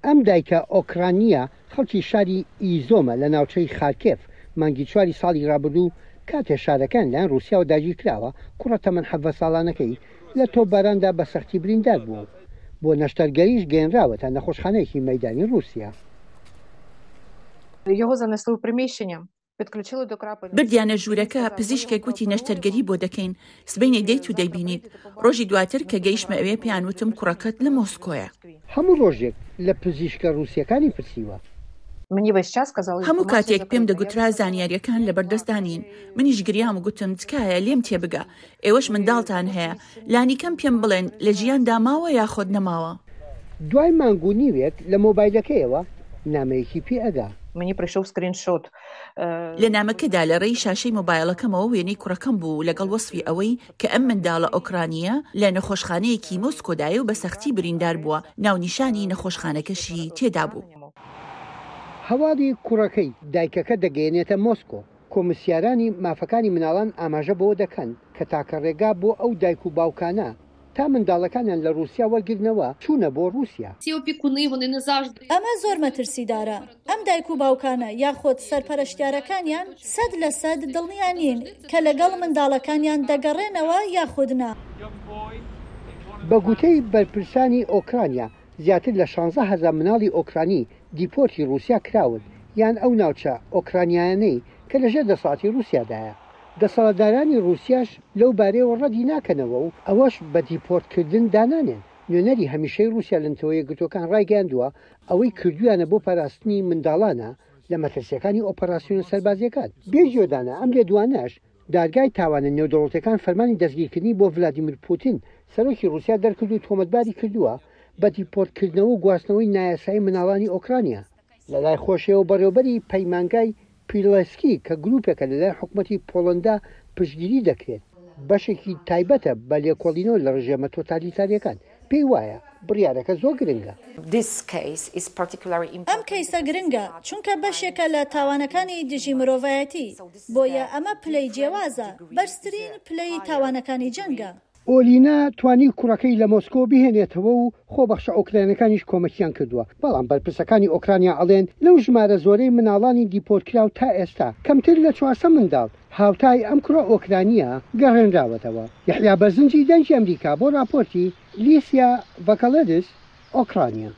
ئەم دایکە ئۆکرانییە خەڵکی شاری ئیزۆمە لە ناوچەی خارکێڤ، مانگی چواری ساڵی رابردوو کاتێ شارەکەیان لایەن رووسیاوە داگیرکراوە، کوڕە تەمەن 17 ساڵانەکەی لە تۆپباراندا بە سەختی بریندار بووە و بۆ نەشتەرگەریش گەیەنراوەتە نەخۆشخانەیەکی مەیدانی رووسیا. بردیانە ژوورەکە، پزیشکێک وتی نەشتەرگەری بۆ دەکەین، سبەینێ دێیت و دەیبینیت. ڕۆژی دواتر کە گەیشتمە ئەوێ پێیان وتم کوڕەکەت لە مۆسکۆیە. هەموو ڕۆژێک لە پزیشکە ڕووسییەکانی پرسیوە. هەموو کاتێک پێم دەگوترا زانیارییەکان لەبەردەستدا نین، منیش گریام و گوتم تکایە لێم تێبگە، ئێوەش منداڵتان هەیە، لانیکەم پێم بڵێن لە ژیاندا ماوە یاخۆد نەماوە. دوای مانگ و نیوێک لە مۆبایلەکەیەوە نامەیەکی پێ ئەگا. لە نامەکەدا لە ڕێی شاشەی مۆبایڵەکەمەوە وێنەی کوڕەکەم بوو لەگەڵ وەسفی ئەوەی کە ئەم منداڵە ئۆکرانییە لە نەخۆشخانەیەکی مۆسکۆدایە و بە سەختی بریندار بووە، ناونیشانی نەخۆشخانەکەشی تێدابوو. هەواڵی کوڕەکەی دایکەکە دەگەیەنێتە مۆسکۆ. کۆمسیارانی مافەکانی مناڵان ئاماژە بەوە دەکەن کە تاکە ڕێگا بۆ ئەو دایک و باوکانە تا منداڵەکانیان لە ڕووسیا وەرگرنەوە چوونە بۆ ڕووسیا. ئەمە زۆر مەترسیدارە. ئەم دایک و باوکانە یاخود سەرپەرشتیارەکانیان 100% دڵنیا نین کە لەگەڵ منداڵەکانیان دەگەڕێنەوە یاخود نا. بە گوتەی بەرپرسانی ئۆکرانیا، زیاتر لە 16,000 مناڵی ئۆکرانی دیپۆرتی ڕووسیا کراون یان ئەو ناوچە ئۆکرانیایانەی کە لەژێر دەسەڵاتی ڕووسیادایە. دەسەڵاتدارانی ڕووسیاش لەو بارەیەوە ڕەدی ناکەنەوە و ئەوەش بە دیپۆرتکردن دانانێن. نوێنەری هەمیشەی ڕووسیا لە نەتەوە یەکگرتووەکان ڕایگەیاندووە، ئەوەی کردوویانە بۆ پاراستنی منداڵانە لە مەترسییەکانی ئۆپەراسیۆنە سەربازییەکان. بێ گوێدانە ئەم لێدوانەش، دادگای تاوانە نێودەوڵەتییەکان فەرمانی دەستگیرکردنی بۆ ڤلادیمیر پوتین، سەرۆکی ڕووسیا دەرکرد و تۆمەتباری کردووە بە دیپۆرتکردنەوە و گواستنەوەی نایاسایی مناڵانی ئۆکرانیا. لەلای خۆشیەوە بەڕێوبەری پەیمانگای پیلێسکی کە گروپێکە لەلایەن حکومەتی پۆڵەندا پشتگیری دەکرێت، بەشێکی تایبەتە بە لێکۆڵینەوە لە ڕژێمە تۆتالیتارییەکان، پێی وایە بڕیارەکە زۆر گرنگە. ئەم کەیسە گرنگە، چونکە بەشێکە لە تاوانەکانی دژی مرۆڤایەتی، بۆیە ئەمە پلەی جیاوازە، بەرزترین پلەی تاوانەکانی جەنگە. ئۆلینا توانی کوڕەکەی لە مۆسکۆ بهێنێتەوە و خۆبەخشە ئۆکرانیەکانیش کۆمەکیان کردووە، بەڵام بەرپرسەکانی ئۆکرانیا ئەڵێن لەو ژمارە زۆرەی مناڵانی دیپۆرتکراو تا ئێستا کەمتر لە 400 منداڵ هاوتای ئەم کوڕە ئۆکرانییە گەڕێنراوەتەوە. یەحیا بەرزنجی دەنگی ئەمریکا بۆ راپۆرتی لیسیا ڤەکەڵێدس، ئۆکرانیا.